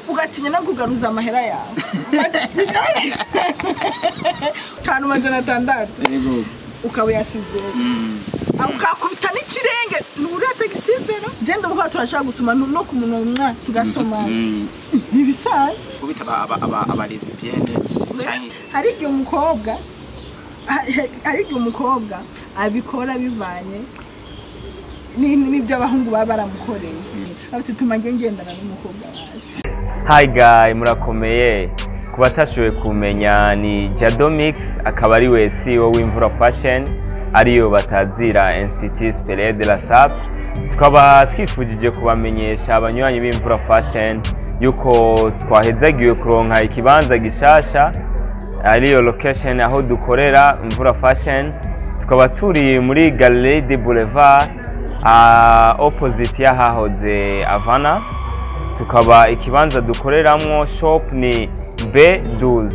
Ugatinya no kugaruza amahera yawe. 5600. Yego. Ukaba yasize. Ukakubita n'ikirenge nura taxi vero. Je ndavuga turashaka gusoma no ku munwa tugasoma. Nibisanzwe. Kubita aba lesbienne. Hari igihe umukobwa abikora bivanye n'ibyo abahungu baba baramukoreye. Afite tuma ngendana n'umukobwa hasi. Hi guy, murakomeye. Kubatashoboye kumenya ni Jado Mix, akaba ari we CEO w'Imvura Fashion, ariyo batazira Institut Supérieur de la SAP. Tukaba twifujije kubamenyesha abanywanyi b'Imvura Fashion yuko twahezagiwe kuronka ikibanza gishasha, ariyo location aho dukorera Imvura Fashion. Tukaba turi muri Galerie de Boulevard, opposite y'ahahoze Havana. Tukaba ikibanza dukoreramwo shop ni B12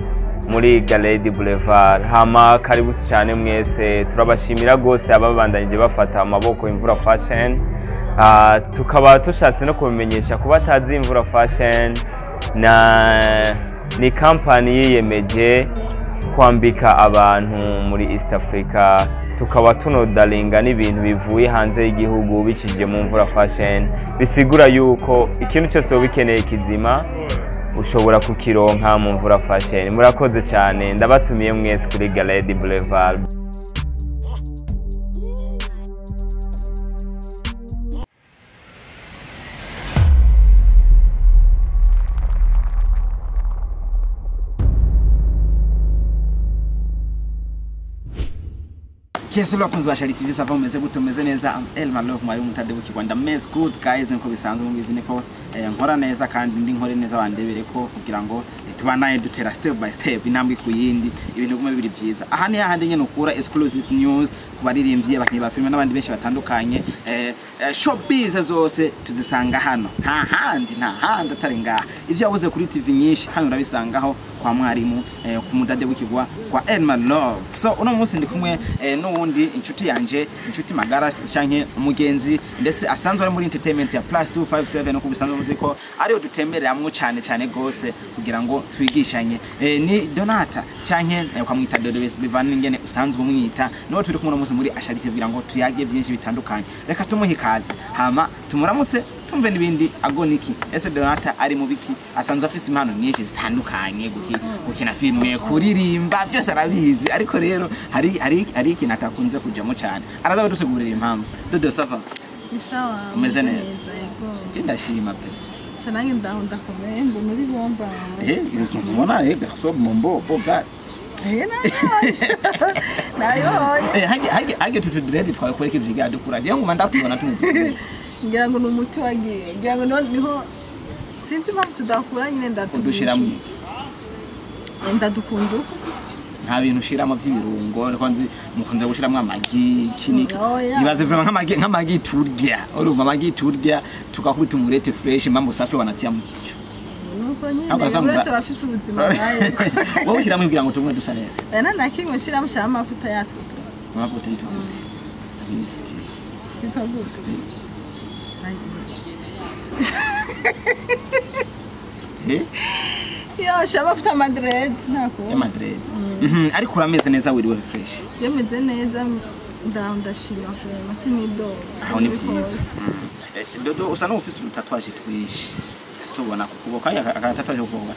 muri Galerie de Boulevard. Hama karibu cyane mwese, turabashimira gose ababandanyije bafata amaboko Imvura Fashion. Tukaba tushatse no kubimenyesha kuba tazi Imvura Fashion na ni company yiyemeje kwambika abantu muri East Africa. Tukaba tunodalinga n'ibintu bivuye hanze y'igihugu bicije mu Mvura Fashion, bisigura yuko ikintu cyose ubikeneye kizima ushobora kukironka mu Mvura Fashion. Murakoze cyane, ndabatumiye mwese kuri Galerie de Boulevard. Yes, bakunzi ba Shari TV, ça va, mumeze gute? Mumeze neza? I'm Elma Love mwari mutade buki Rwanda. Meze good guys, nko bisanzwe mubizi niko nkora neza kandi ndi nkore neza bandebere ko kugira ngo tubanaye dutera step by step intambwe ku yindi, ibintu gume biri byiza. Aha ni hahandi nyene ukura exclusive news ku baririmbyi, abakinyi ba filime n'abandi benshi batandukanye. Showbiz zose tuzisanga hano, nta handi nta handi atari ngaha. Ivyo yabuze kuri TV nyinshi hano urabisangaho kwa mwarimu, ku mudade w'ikigwa kwa Elma Love. So uno munsi ndi kumwe n'uwundi inshuti yanje, inshuti magara canke umugenzi, ndetse asanzwe ari muri entertainment ya Plus 257, uko bisanzwe muzi ko ariyo dutembereramwo cyane cyane gose kugira ngo twigishanye. Ni Donata canke ukamwita Dodo bivana n'ingene usanzwe umwita. Niwe turi kumwe uno munsi muri Ashari TV kugira ngo tuyage byinshi bitandukanye. Reka tumuhe ikaze hama tumuramutse tumve n'ibindi agoniki. Ese Donata ari mu biki? Asanzwe afise impano nyinshi zitandukanye, gukina filime, kuririmba, byose arabizi. Ariko rero hari ikintu atakunze kujamo cyane, araza kudusigurira impamvu. Dodo, ça va? Ni sawa. Umeze neza? Yego. Ndashima pe. Nange ndaho ndakomeye ngo muri bomba. Ubona garçon mombo boga. Nayo. Hage tutu dread twakora iki vyiga dukura. Je nguma ndakubona tumeze. Ngira ngo ni umuti wagiye. Ngira ngo niho sinzi impamvu tudakura nyine ndadushiramo. Ndadukunda uko se. Nta bintu ushiramo vy'ibirungo, niko nzi mukunze gushiramo amagi kiniki. Ibaze vraiment nk'amagi turya. Urumva amagi turya tukakubita umurete fresh, mambo safi wanatia mu kicho. Nuko nyine uretse bafise ubuzima bwayo. Wowe ushiramo kugira ngo tumwe dusa neza. Ena nakimwe shiramo amavuta yatwo. Amavuta yitwa gute? Yitwa gute? Yo, shaba afite amadread ntako. Amadread. Ariko urameze neza, wiriwe fresh. Yemeze neza, ndashima vraiment sinido. Aho ni byiza. Dodo usa n'ufise utatouage twinshi. Tubona ku kuboko aka tatouage ku kuboko.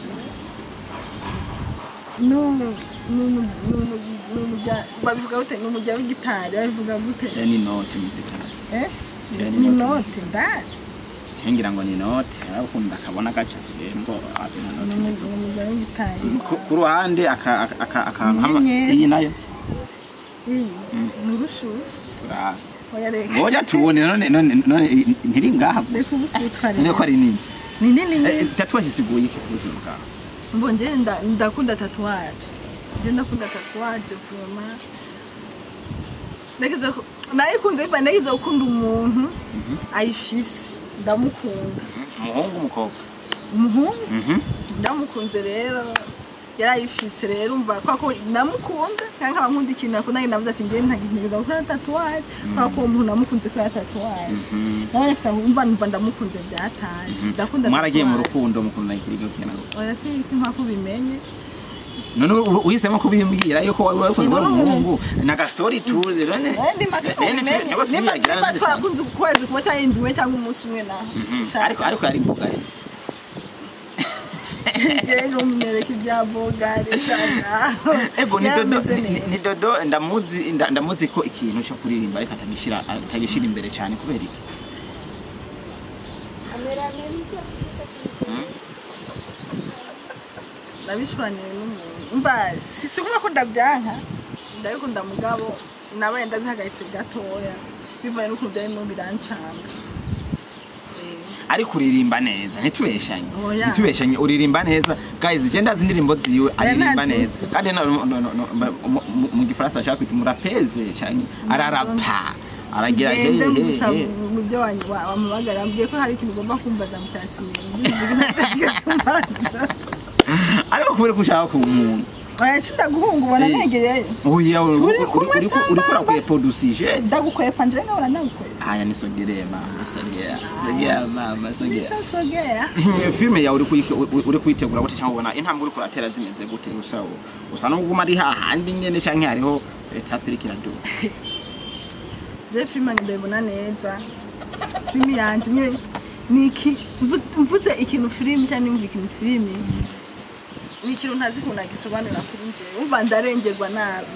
No babivuga gute? Ni umujya w'igitari babivuga gute? Ni note musical. Ni note that. Ngira ngo ni note, arakunda akabona gacafye mbo abina note nzo. Ku ruhande aka hama iyi nayo. Iyi nurushu. Tura. Oya tubone none ntiri ngaha. Ndeko ubusutware. None ko ari nini. Ni nini? Tatouage siguye iki ku buzima bwawe? Mbo nje ndakunda tatouage. Nje ndakunda tatouage vraiment. Ndagize nayikunze biva ndagize gukunda umuntu ayifise. Ndamukunda. Umuhungu umukobwa? Umuhungu. Ndamukunze rero. Yarayifise rero umva kwa ko namukunda kandi nkaba nkunda ikintu akunda, navuze ati ngewe ntagiye gukora tatouage kwa ko umuntu namukunze ko ya tatouage. Nabonye afise, umva, numva ndamukunze byataye, ndakunda Mwaragiye mu tatouage. rukundo, mukundana ikiringo kingana gute? Oya, si mpaka ubimenye. None uhisemo kubimbwira yuko wari wakunze Ni umuhungu na gastori tu rero ne Ndi mpaka ubimenye. Nimba twarakunze ukwezi kumwe cyangwa indwi imwe cyangwa umunsi umwe naho. Ariko yari mbugaritse. Rero munyereka ibya bogari shaka. Ego, ni Dodo, ni Dodo ndamuzi, ndamuzi ko ikintu cyo kuririmba ariko atagishira imbere cyane, kubera iki? Nabishwaniye n'umuntu, umva, si kuvuga ko ndabyanka, ndabikunda, mugabo nabaye ndabihagaritse gatoya bivaye n'ukuntu byarimo birancanga. Ariko uririmba neza, ntitubeshanye. Oya. Ntitubeshanye, uririmba neza. Guys, je ndazi indirimbo ziwe, aririmba ntazi. neza kandi no, mu gifaransa ashaka kwita umurapeze cyane, ararapa, aragira he Ngende he gusa he. Mu byo wamubagara ambwiye ko hari ikintu ugomba kumbaza mu cyasire. Ariko kubera ko ushaka ku muntu. Oya, sindaguhunga, ubona negereyo. Oya, Turi kumwe. Uriko urakwiye produsije. Ndagukwepa njyewe, nkabona ndagukwepa. Haya, nisogelee mama, sogea, sogea mama, sogea. Nishasogea. Filme yawe uri kuyitegura gute, cyangwa ubona intambwe uri kuratera zimeze gute? Usa n'uguma ari hahandi nyene, canke hariho étape iriko iraduga? Je filime yanjye ndayibona neza. Filime yanjye nyine ni iki, mvuze ikintu filime cyangwa nimva ikintu filime, ni ikintu ntazi ukuntu nagisobanura kuri njyewe. Umva, ndarengerwa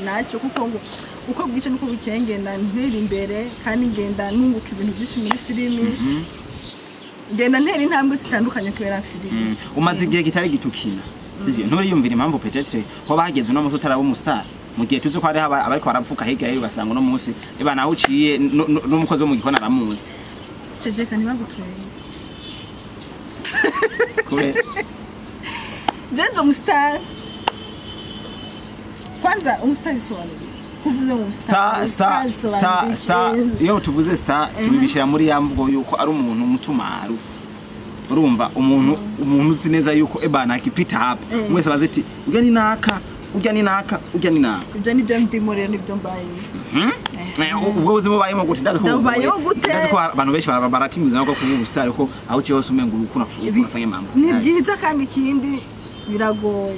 nacyo kuko ngo uko bwica nuko bukeye ngenda ntera imbere kandi ngenda nunguka ibintu byinshi muri filimi, ngenda ntera intambwe zitandukanye kubera filimi. Umaze igihe kitari gito ukina, sivyo? Nturiyumvira impamvu peut-être hoba hageze uno munsi utaraba umustar, mu gihe tuzi ko hariho abariko baravuka hirya y'ejo, ugasanga uno munsi eba naho uciye n'umukozi wo mu gikoni aramuzi? Ceceka, ntibagutwenge. Kubera? Je ndi umustar. Kwanza umustar bisobanura iki? Kuvuze ngo Star, umustar? Star, star, star. Iyo tuvuze star, tubibishira muri ya mvugo yuko ari umuntu mutumaarufu, urumva, umuntu uzi neza yuko ebana akipita hapa mwese bazi ati urya ni naka, urya ni naka, urya ni naka. Ibyo nibyo ndimo rero, nibyo mbayemo. Ubwo buzima ubayemo gute? Ndazi ko Ndabubayeho gute? Ndazi ko abantu benshi baratinya ubuzima bwo kuba umustar, ko aho uciye hose umengo uriko unafanya mambo. Ni byiza kandi ikindi biragoye,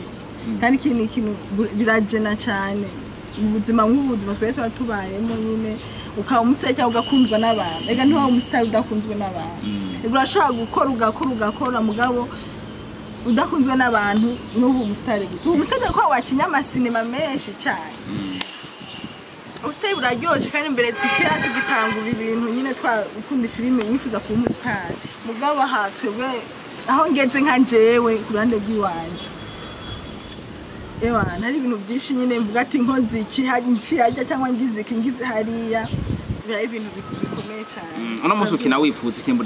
kandi ikindi ikintu biragena cyane mu buzima nk'ubu buzima twari tuba tubayemo nyine, ukaba umusitari cyangwa ugakundwa n'abantu. Ega ntiwaba umusitari udakunzwe n'abantu. Urashobora gukora, ugakora, ugakora, mugabo udakunzwe n'abantu n'ubu umusitari gute? Ubu umusitari ko wakinya amasinema menshi cyane. Ubusitari buraryoshe kandi mbere kera tugitangura ibintu nyine twakunda filime, nifuza kuba umusitari, mugabo aha twebwe aho ngeze nka jewe ku ruhande rw'iwanje, ewa hari ibintu byinshi nyine mvuga ati nkoze iki iki hajya cyangwa ngize iki ngize hariya, biba ari ibintu bikomeye cyane. Uno munsi ukina wifuza ikimba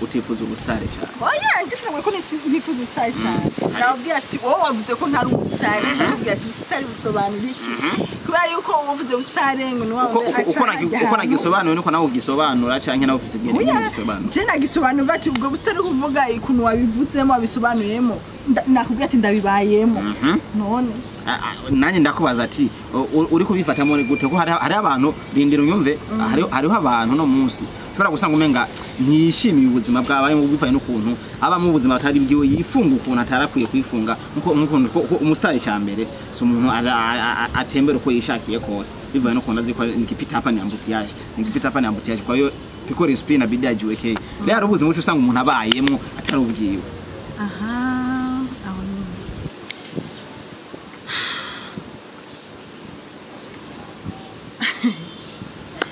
utifuza ubusitari cyane? Oya, njye sinabwo ko nifuza ubusitari cyane. Nababwira ati wowe wavuze ko ntari umusitari, ndakubwira ati ubusitari busobanura iki? Kubera yuko uvuze ubusitari ngo ni wa Uko wundi uko aca uko hajya uko ahantu. Nagisobanuye niko nawe ugisobanura, canke nawe ufise ibintu Oya, bisobanura? je nagisobanura ati ubwo busitari kuvuga ukuntu wabivutsemo, wabisobanuyemo, nakubwira ati ndabibayemo none. Nanjye ndakubaza ati uri kubifatamo gute, ko hari abantu, rindira unyumve, hariho abantu no munsi ushobora gusanga umenga ntiyishimiye ubuzima bwabayemo bivanye n'ukuntu abamo ubuzima batari bwiwe, yifunga ukuntu atarakwiye kwifunga, nkuko ko umusitari cya mbere si umuntu atembera uko yishakiye kose, bivanye n'ukuntu azi ko nikipita hapa ni embouteillage, nikipita hapa ni embouteillage, kwa hiyo piko rispi inabidi ajiwekee. Rero hari ubuzima uca usanga umuntu abayemo atari ubwiwe. Aha, aho nyine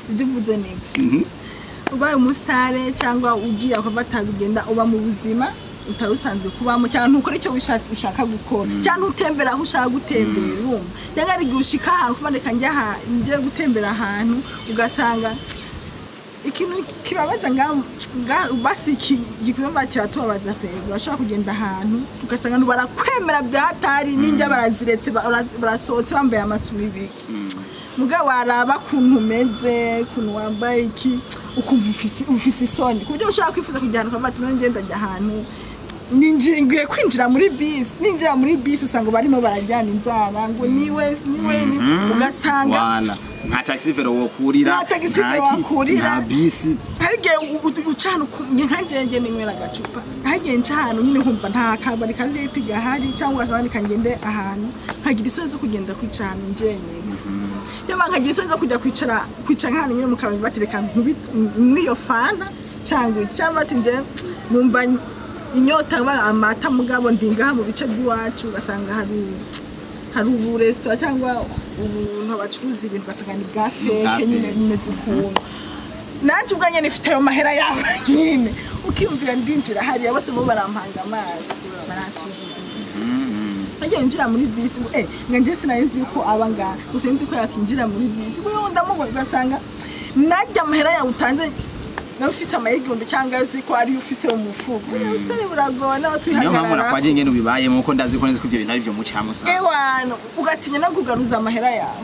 ibyo uvuze nibyo. Ubaye umusitare cyangwa ugiye ukafata bigenda uba mu buzima utari usanzwe kubamo, cyangwa ntukora icyo wishatse ushaka gukora, cyangwa ntutembera aho ushaka gutembera, urumva, cyangwa hari igihe ushika ahantu kuba reka njye aha njye gutembera ahantu, ugasanga ikintu kibabaza nga basi gikumva kiratubabaza pe. Urashobora kugenda ahantu ugasanga abantu barakwemera byatari n'injya baraziretse, barasohotse bambaye amasumi biki, mugabo waraba ukuntu umeze, ukuntu wambaye iki, ukumva ufise isoni ku buryo ushobora kwifuza kujya ahantu ukavuga ati none ngenda njya ahantu. Ninjiye kwinjira muri bisi, ninjira muri bisi usanga barimo barajyana inzara ngo niwe niwe ni ugasanga Wala nta taxi vélo wokurira, Nta taxi vélo nta ki, wakurira. nta bisi. Hari igihe ucana nka njye ninywera agacupa, hari igihe nca ahantu nyine nkumva nta kabari ka VIP gahari, cyangwa ugasanga reka ngende ahantu nkagira isoni zo kugenda kwicara ahantu njyenyine, yaba nkagira isoni zo kujya kwicara nk'ahantu nyine mu kabari, bati reka nywe iyo fanta cyangwa iki, cyangwa bati njye numva inyota amata, mugabo ndi ngaha mu bice by'iwacu, ugasanga hari uburesitora cyangwa ubuntu bacuruza ibintu, ugasanga ni bwa fake nyine, fake. Bimeze ukuntu nanjye ubwanjye nifite ayo mahera yawe nyine, ukiyumvira ndinjira hariya bose bo barampanga amaso, baransuzugura. Nagiye njira muri bisi ngo nga njye sinari nzi yuko aba ngaha gusa, nzi ko yakinjira muri bisi ngo yewe ndamubona, ugasanga najya amahera yawe utanze nawe ufise amayigihumbi cyangwa uzi ko ariyo ufise mu mufuko, buriya busitani buragoye nawe Niyo mpamvu twihagarara. Nakwaje ingene ubibayemo, kuko ndazi ko nzi ko ivyo bintu ari vyo mucamo usanga. Ewana, ugatinya no kugaruza amahera yawe,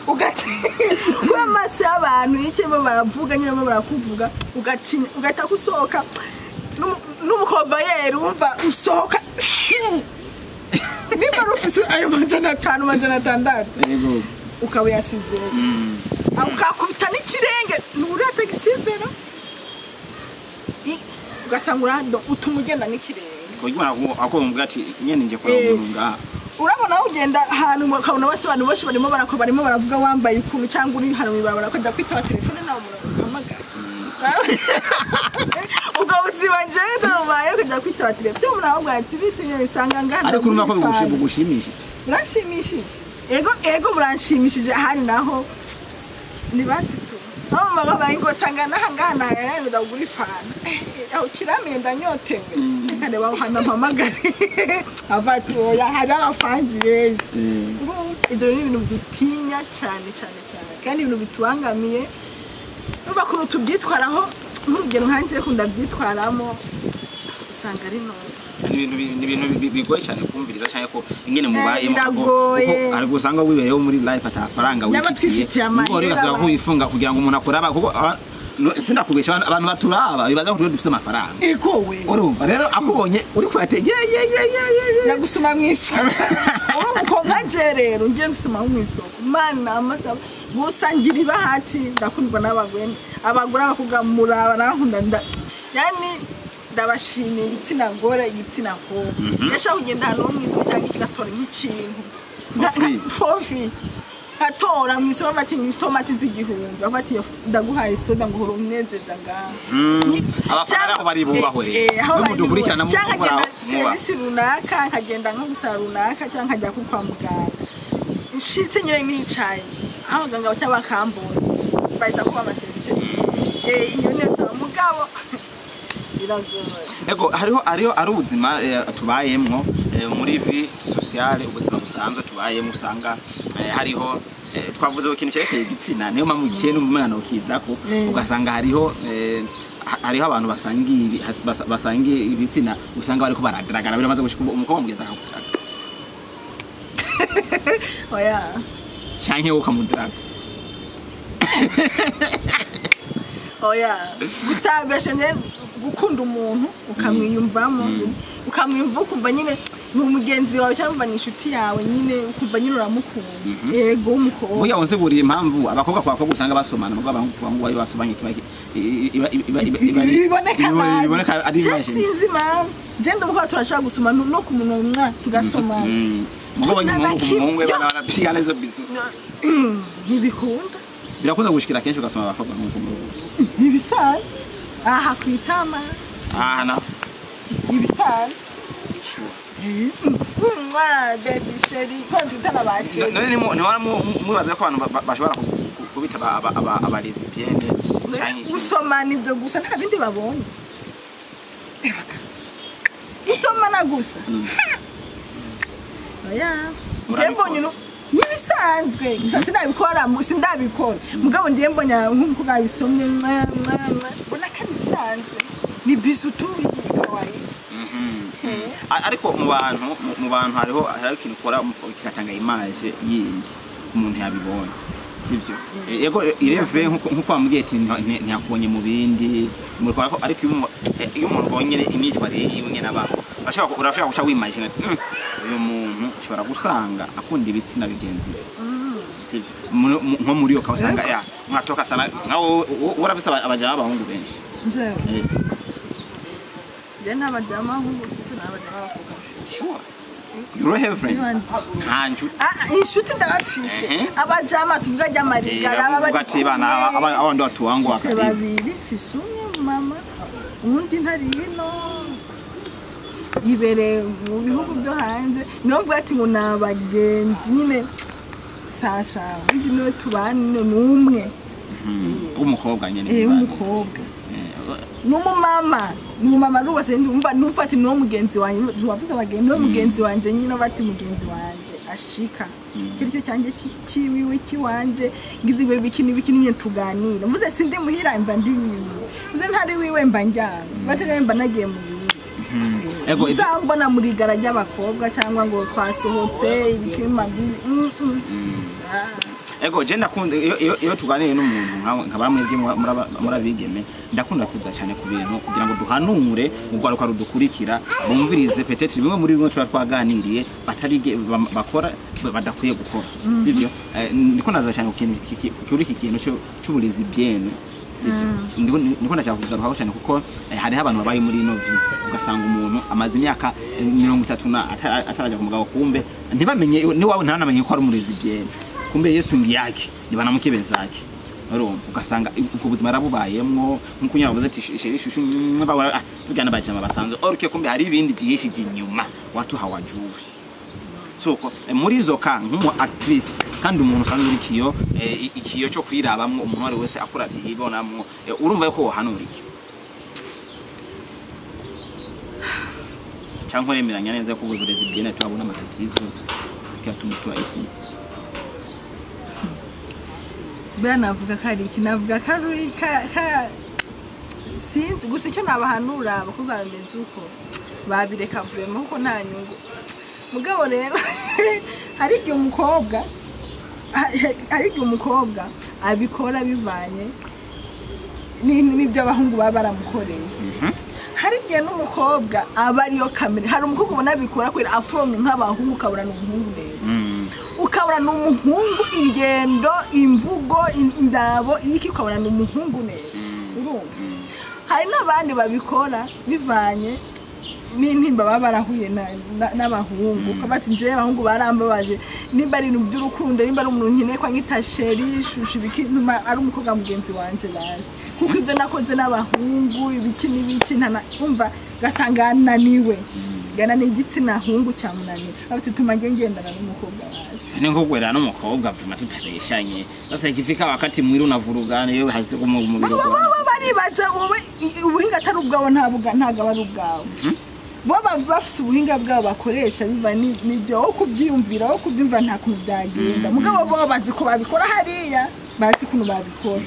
ugatinya kuba amaso y'abantu icyo bo baravuga nyine bo barakuvuga, ugatinya ugahita gusohoka n'umukovayeri wumva usohoka niba wari ufise ayo 500, 600, ukaba uyasize, ukakubita n'ikirenge nturiya taxi vélo, ugasanga urado utuma ugenda n'ikirenge. Kugira ngo ako mubwira ati nyene nje kuraba umuntu ngaha. Urabona aho ugenda ahantu ukabona bose abantu bose barimo barako barimo baravuga wambaye ukuntu cyangwa uri hano mw'ibarabara ukajya kwitaba telefone nawe umuntu uhamagara. Ubwo buzima njyewe ndabubaye, kujya kwitaba telefone umuntu ahubwo ati bite nyine nsanga ngaha. Ariko urumva ko ndagura ifanta. bugushimishije? Buranshimishije, ego ego, buranshimishije. Ahandi naho ni basi tu aho mama babaye ngo sanga naha ngaha nawe ndagura ifanta. Aho kiramenye ndanyotewe, reka reba aho hantu mpamagare ava ati oya hari abafanzi benshi. Urumva, ibyo ni ibintu dutinya cyane cyane cyane kandi ibintu bitubangamiye. Nuba ukuntu tubyitwaraho, nk'urugero nkanjye kunda byitwaramo usanga ari ntoya. Ni ibintu bigoye cyane kumviriza cyane ko ingene mubayemo. Biragoye. Kuko hari gusanga wibereyeho muri life atafaranga Yaba twifitiye amahera, ubwo rero ugasanga nk'uwifunga kugira ngo umuntu akuraba, kuko sindakubesha, abantu baturaba bibaza ko twe dufise amafaranga. Ego we. Urumva rero akubonye uri kuyatege ye ye ye ye ye. Yagusuma mu isoko, urumva uko nka rero ngiye gusoma mu isoko mana amasaba gusa ngira ibahati ndakundwa n'abagore, abagore abakobwa muraba nankunda yani ndabashimiye igitsina gore, igitsina kobwa ndashaka kugenda ahantu ho mu isoko cyangwa kigatora nk'ikintu. For free. For free. Nkatora mu isoko bati ni itomati z'igihumbi, bati ndaguhaye soda ngo uhore umunezeza ngaho. Abafana aho bari bubaho rero. Aho Mwe bari mudukurikirana bubaho. Cyangwa muraho, nkagenda mubaho. serivisi runaka, nkagenda nko gusaba runaka cyangwa nkajya nko kwa muganga, nshitse nyine nicaye aho abaganga baca bakambona bahita kuba amaserivisi. Iyo niyo saba mugabo biragoye. Ego, hariho ari ubuzima tubayemwo muri vie sociale, ubuzima busanzwe tubayemo usanga hariho twavuze ku kintu cyerekeye igitsina, niyo mpamvu gikiye n'umwana ukizako. Ugasanga hariho hariho abantu basangiye basangiye ibitsina, usanga bariko baradragana, biramaze gushika umukobwa mugeza akagudraga? Oya. Canke wowe ukamudraga? Oya, gusa mbese njye gukunda umuntu ukamwiyumvamo, ukamwiyumva ukumva nyine ni umugenzi wawe cyangwa ni inshuti yawe nyine, ukumva nyine uramukunze, yego, w'umukobwa. Burya wonsiguriye impamvu abakobwa ku bakobwa usanga basomana, mugabo abahungu ku bahungu bayo basomanye kiba iba biboneka nabi. Biboneka ari Je imagine. sinzi impamvu je ndumva turashobora gusoma no ku munwa mwa tugasomana. Mugabo Na umuhungu ku muhungu we yo. bana barapigana izo bisous. Ntibikunda. Birakunda gushikira kenshi ugasoma abakobwa nk'uko muhungu. Ntibisanzwe aha ku itama. Ah na. Ntibisanzwe. Sure. Mwa baby, chéri, ko twitana ba chéri. None ntiwara mubaza ko abantu bashobora kubita aba lesbienne canke iki? Gusomana ibyo gusa nta bindi babonye. Ebaka. Gusomana gusa. Oya, njye Urabikora? mbonye n'ibisanzwe gusa sinabikora sindabikora, mugabo njye mbonye nk'umukobwa yabisomye mwa mwa mwa, mbona ko ari ibisanzwe, ni bisous tu kawaida. Ariko mu bantu mu bantu hariho ikintu ukora kigatanga image yindi umuntu yabibonye, sivyo? Yego, ireve nkuko wambwiye ati ntiyakubonye mu bindi. Muriko ko ariko iyo umuntu ubonye imyitwarire yiwe nyene abaho, urashobora guca wimagine ati uyu muntu ushobora gusanga akunda ibitsina bigenzi be." Sivyo? Nko muri yo ukabasanga ya mwatoka sana nka wowe urafise abajama b'abahungu benshi. Njewe? Eh. Je nta bajama b'abahungu mfise, nta bajama b'abakobwa mfise. Sure. You don't have friends? Iwanje. Nta nshuti? Ah, inshuti ndabafise. Abajama tuvuga ry'amarigara aba Bavuga bari ati bana kumwe. Aba ndo watu wangu Mfise wakaribu. babiri, mfise umwe mama, uwundi ntari hino, yibereye mu bihugu byo hanze. Niyo mvuga ati ngo ni abagenzi nyine sawa, undi niwe tubana ni umwe. W'umukobwa nyene. Eh, w'umukobwa. N'umumama, ni umumama ruwase. Ndumva numva ati niwo mugenzi wanje wavuze abagenzi, niwo mugenzi wanje nyine, bati mugenzi wanje ashika kiricyo cyanjye kiwiwe kiwanje, ngize ibi biki n'ibiki nyine tuganira. Mvuze sindi muhira mba ndi wiwe, mvuze ntari wiwe mba njyana, batari mba nagiye mu bindi. Ego Nzambona muri gara ry'abakobwa cyangwa ngo twasohotse ibikima bibi. Ah. Ego, je ndakunda iyo tuganiriye n'umuntu nka bamwe murabigeme, ndakunda kuza cyane ku bintu kugira ngo duhanure urwaruka rudukurikira, bumvirize peut-être bimwe muri bimwe tuba twaganiriye batarige bakora badakwiye gukora, sivyo? Ndiko naza cyane ku kintu kuri iki kintu c'uburezi bien, sivyo? Ndiko ndashaka kugarukaho cyane kuko hariho abantu babaye muri ino vie, ugasanga umuntu amaze imyaka 30 na atarajya ku mugabo, kumbe ntibamenye niwawe ntanamenye ko ari umurezi bien, kumbe Yesu yake ni banamuke benzake. Urumva ugasanga ubwo buzima yarabubayemwo nkuko nyine bavuze ati chéri chouchou, babona ah tujyana bajama basanzwe, orike kumbe hari ibindi byihishije inyuma watu hawajui. Soko muri izo ka nk'umu actrice kandi umuntu usanzwe uri kiyo ikiyo cyo kwirabamwo, umuntu uwo ari wese akura yibonamwo, urumva yuko wohanura iki cyangwa uremeranya neza ko uburezi bwene tuhabona amatatizo kiatuma tuaishi? Buriya navuga ko ari iki, navuga ko ari ka sinzi gusa icyo nabahanura, abakobwa bameze uko babireka vraiment kuko nta nyungu. Mugabo rero hari igihe umukobwa abikora bivanye n'ibyo abahungu baba baramukoreye. Hari igihe n'umukobwa aba ariyo kamere. Hari umukobwa ubona abikora kubera aforomye nk'abahungu, ukabura ni umuhungu neza, ukabura ni umuhungu, ingendo, imvugo, indabo, iki, ukabura ni umuhungu neza. Urumva hari n'abandi babikora bivanye n'intimba baba barahuye n'abahungu, ukaba ati njyewe abahungu barambabaje, nimba ari ibintu by'urukundo, nimba ari umuntu nkeneye ko anyita chéri, chouchou, ibiki, ntuma ari umukobwa mugenzi wanje bazi, kuko ibyo nakoze n'abahungu ibiki n'ibiki umva ugasanga yananiwe, yananiwe, igitsina hungu cyamunaniwe, afite tuma njye ngendana n'umukobwa bazi. Ni nko guhera n'umukobwa vuma tutabeshanye. Sasa ikifika wakati mwili unavurugana, iyo hasi ku mubiri. Baba baribaza wowe ubuhinga atari ubwawe, ntabwo aba ari ubwawe. Bo baba bafise ubuhinga bwabo bakoresha biva n'ibyo wo kubyiyumvira, wo kubyumva nta kuntu byagenda. Mugabo bo bazi ko babikora hariya, bazi ukuntu babikora.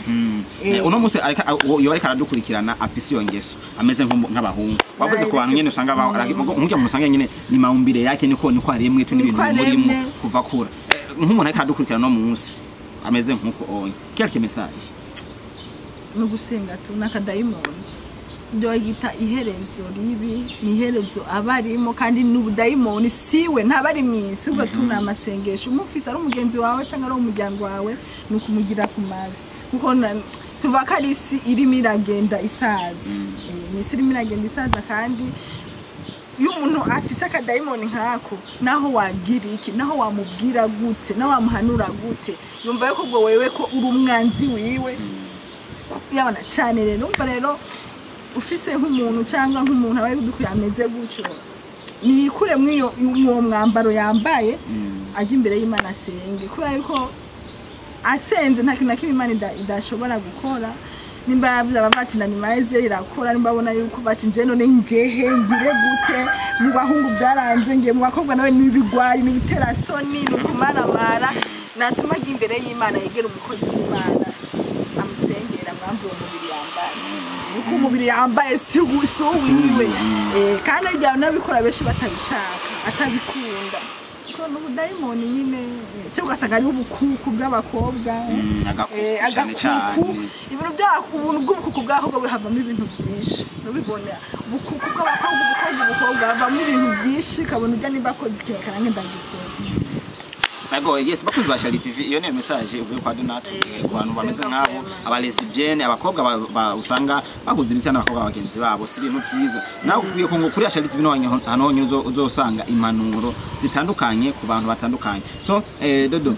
Uno munsi iyo ariko aradukurikirana afise iyo ngeso ameze nk'abahungu wavuze ku bantu nyene usanga nk'urya muntu usanga nyene ni maumbile yake, niko aremwe tu n'ibintu Niko bimurimo aremwe. Kuva kura. Nk'umuntu ariko aradukurikirana uno munsi ameze nk'uko onye, quelque message? No gusenga tu n'akadayimoni ndio yita iherezo ribi, ni iherezo aba arimo kandi n'ubudayimoni siwe, ntaba ari mwisi ubwo tu. Ni amasengesho. Umufise ari umugenzi wawe cyangwa ari umuryango wawe, ni ukumugira ku mavi, kuko tuva ko ari isi irimo iragenda isaza. Ni isi irimo iragenda isaza, kandi iyo umuntu afise akadayimoni nk'ako, naho wagira iki, naho wamubwira gute, naho wamuhanura gute, yumva yuko ubwo wewe ko uri umwanzi wiwe yabona cyane. Rero umva rero ufise nk'umuntu cyangwa nk'umuntu aba yudukwiye ameze gutyo, niyikure mw'iyo uwo mwambaro yambaye, ajya imbere y'Imana asenge, kubera yuko asenze nta kintu na kimwe Imana idashobora gukora. Nimba yavuze abavuga ati nanimaze irakora, nimba abona yuko bati nje none njehe ngire gute, mu bahungu byaranze, ngiye mu bakobwa nawe n'ibigwari n'ibiterasoni n'ukumaramara, natuma ajya imbere y'Imana, yegera umukozi w'Imana amusengera, mwambure umubiri yambaye, kuko umubiri yambaye si uwiwe. Kandi igihe nabikora benshi batabishaka, atabikunda. Kuko N'ubudayimoni nyine, cyangwa ugasanga ari ubukuku bw'abakobwa. Agakuku cyane. Agakuku, ibintu bya ubuntu bw'ubukuku bw'abakobwa buhavamo ibintu byinshi. Nubibona, ubukuku bw'abakobwa, ubukobwa havamo ibintu byinshi, ukabona ujya nimba akoze ikintu kanange ndagikora. Nago yes, bakunzi ba Shali TV, iyo niyo message ivuye kwa Donato ku bantu bameze Senga nk'abo vraiment. Aba lesbienne, abakobwa usanga bahuza ibitsina n'abakobwa bagenzi babo, si ibintu vyiza. Nawe ukwiye ko ngo kuri Shali TV no hano honyine uzosanga impanuro zitandukanye ku bantu batandukanye. So Dodo,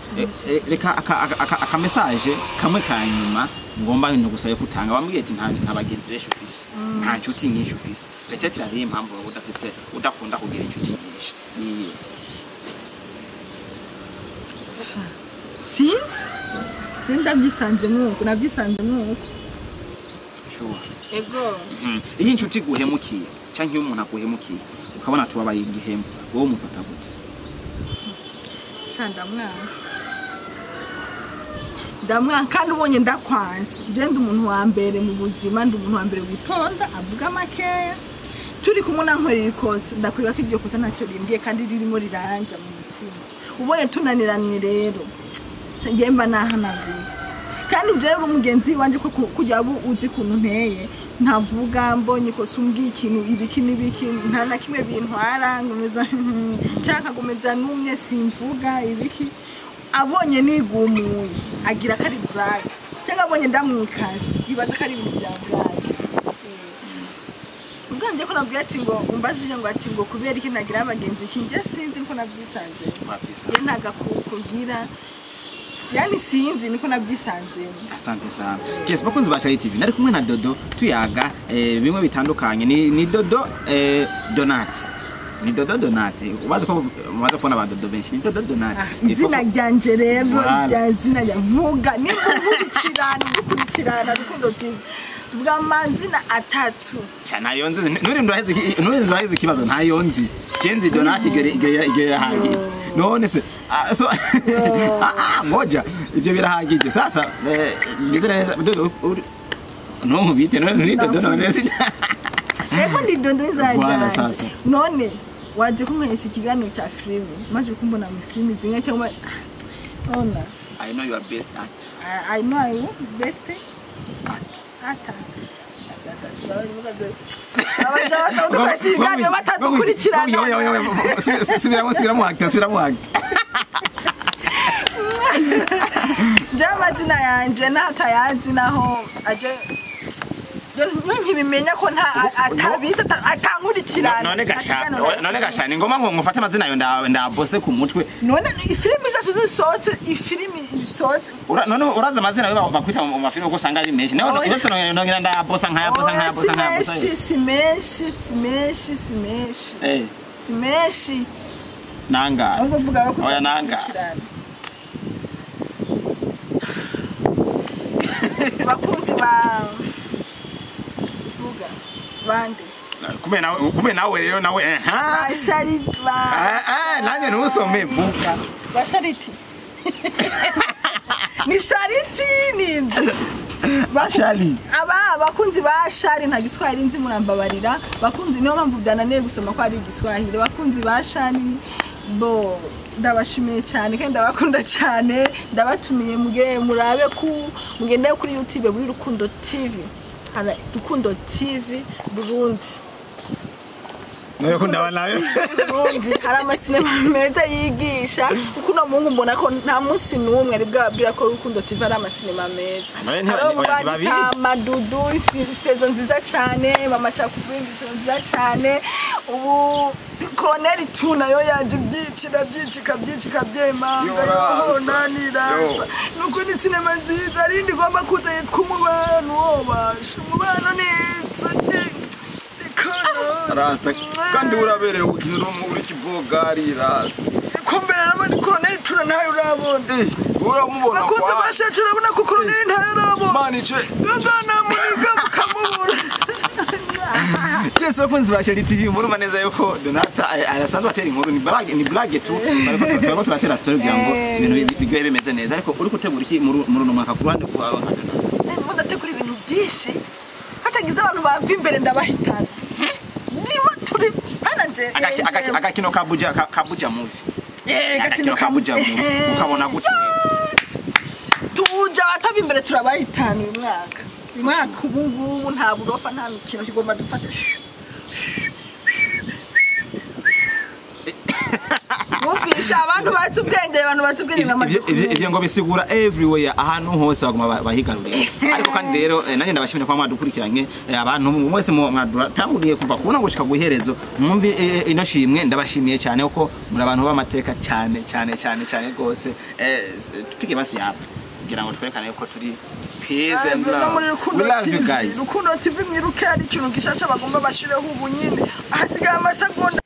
reka aka message kamwe ka nyuma ngomba ntugusaye kutanga. Wambwiye ati nta bagenzi benshi ufise, nta nshuti nyinshi ufise. Peut-être hariho impamvu wowe udafise, udakunda kugira inshuti nyinshi, niyihe? Sinzi, je ndabyisanzemo uko, nabyisanzemo uko. Sure. Ego. Iyo inshuti iguhemukiye cyangwa iyo umuntu aguhemukiye ukabona tubabaye igihemu, wowe umufata gute? Sha, ndamwanga, ndamwanga. Kandi ubonye ndakwanse, je ndi umuntu wa mbere mu buzima, ndi umuntu wa mbere witonda, avuga makeya. Turi kumwe nankorera ikosa, ndakureba ko iryo kosa ntacyo rimbwiye kandi ririmo riranja mu mutima. Ubonye tunaniranye rero, sha, njye mba nahanaguye. Kandi jewe uri umugenzi wanje ko kugira ubu uzi ukuntu nteye, ntavuga. Mbonye ikosa, umbwiye ikintu ibiki n'ibiki, nta na kimwe bintwara, ngomeza nshaka gomeza numye, simvuga ibiki. Abonye nigumuye agira ko ari blague, cyangwa abonye ndamwikaze ibaza ko ari ibintu bya blague. Ubwanje ko nabwiye ati ngo umbajije ngo ati ngo kubera iki nagira abagenzi iki, njye sinzi, niko nabyisanze. Wabyisanze. Njye nta gakuku ngira, yani sinzi, niko nabyisanzemo. Asante sana. Yes, bakunzi ba Charity TV, nari kumwe na Dodo tuyaga bimwe bitandukanye. Ni Dodo Donat, ni Dodo Donat. Ubaze ko mubaze kubona ba Dodo benshi, ni Dodo Donat. Izina ryanje rero, Voilà. rya izina rya vuga nimba nkurikirana, dukurikirana Rukundo TV, tuvuga amazina atatu. Cha, ntayo nzi. Nuri ndaheze ikibazo, ntayo nzi. Jenzi Donat igere igere igere irahagije. None se so ngoja, ibyo birahagije. Sasa nizera neza Dodo no mubite none ni Dodo none se. Ego, ndi Dodo, izina Voilà, ryanje. sasa. None waje kunkoresha ikiganiro cya filime, maze kumbona mu filime zimwe cyangwa ona. I know you are best actor. I know I will best ata abaja basaba dukoresha ibiganiro batadukurikirana. Subiramo, subiramo actor, subiramo actor. Njyewe amazina yanjye n'atayazi naho aje yo nkibimenya ko nta atabizi, atankurikirana. None gasha ni ngoma ngo ngufate amazina yawe ndabose ku mutwe. None ifilimi zacu zisohotse, ifilimi isohotse. None uraza amazina yawe bakwita mu mafilime ko usanga ari menshi nawe? Oya. Yose nongera ndabosa nkayabosa nkayabosa si nkayabosa. menshi, si menshi, si menshi, si menshi. Si menshi. Nanga Ahubwo vuga ko Oya, nanga. utakurikirana. Bakunzi ba vuga bande? Kumbe nawe rero nawe ha. Ba shari ba Nanjye ntusome, vuga. Ba Shariti, ni Shariti ni Shali. Aba abakunzi ba Shari, nta Giswahili nzi, murambabarira bakunzi, niyo mpamvu byananiye gusoma ko ari Igiswahili. Bakunzi ba Shari bo, ndabashimiye cyane kandi ndabakunda cyane. Ndabatumiye muge murabe ku mugende kuri YouTube muri Rukundo TV, hari Rukundo TV Burundi. Nawe ko ndaba nawe. Burundi hari amasinema meza yigisha, kuko uno mungu mbona ko nta munsi n'umwe ari bwababwira ko Rukundo TV ari amasinema meza. None Hariho oya, ntibabizi. Madudu, saison nziza cyane, Mama Cakubwimbi, saison nziza cyane. Ubu Colonel tu nayo yaje byicira byicika byicika byemanga. Yo, yo naniraza nuko ni sinema nziza. Arindi igomba kuza yitwa Umubano, wobasha Umubano neza. Rasta, kandi uraberewe ukinira uri kibogari, rasta. Kumbere nabona Colonel tura ntayo urabona. Uramubona Bakunze kwa bashaje, urabona ko Colonel ntayo urabona. Mani ce Gazana muniga mukamubura. Yes, bakunzi ba Shali TV, murumva neza yuko Donata arasanzwe atera inkuru, ni blague, ni blague tu. Bariko turatera story kugira ngo ibintu bigoye bimeze neza. Ariko uri gutegura iki muri uno mwaka ku ruhande rwawe nka Donata? Ndimo ndategura ibintu byinshi, hatagize abantu bamva imbere ndabahitana. Ndimo turi hana nje. Agakino ka Buja, ka Buja movie. Agakino ka Bujamu ukabona gute? Tuje abatava imbere turabayitanu uyu mwaka. Uyu mwaka ubu ngubu nta burofa, nta mikino, tugomba dufate. Mwumvisha abantu bazi ubwenge, abantu bazi ubwenge bamaze Ivyo kumenya. ngo bisigura everywhere, ahantu hose baguma bahigarurira. Ariko kandi rero nanjye ndabashimira kuba mwadukurikiranye, abantu mwese mwadutanguriye kuva kubona gushika guherezo mwumvi ino shimwe. Ndabashimiye cyane kuko muri abantu b'amateka cyane cyane cyane cyane rwose. Tupige basi yapa kugira ngo twerekane ko turi peace and No muri love. Rukundo We love you TV, guys. Rukundo TV, mwiruke, hari ikintu gishasha bagomba bashireho ubu nyine, hasigaye amasegonda.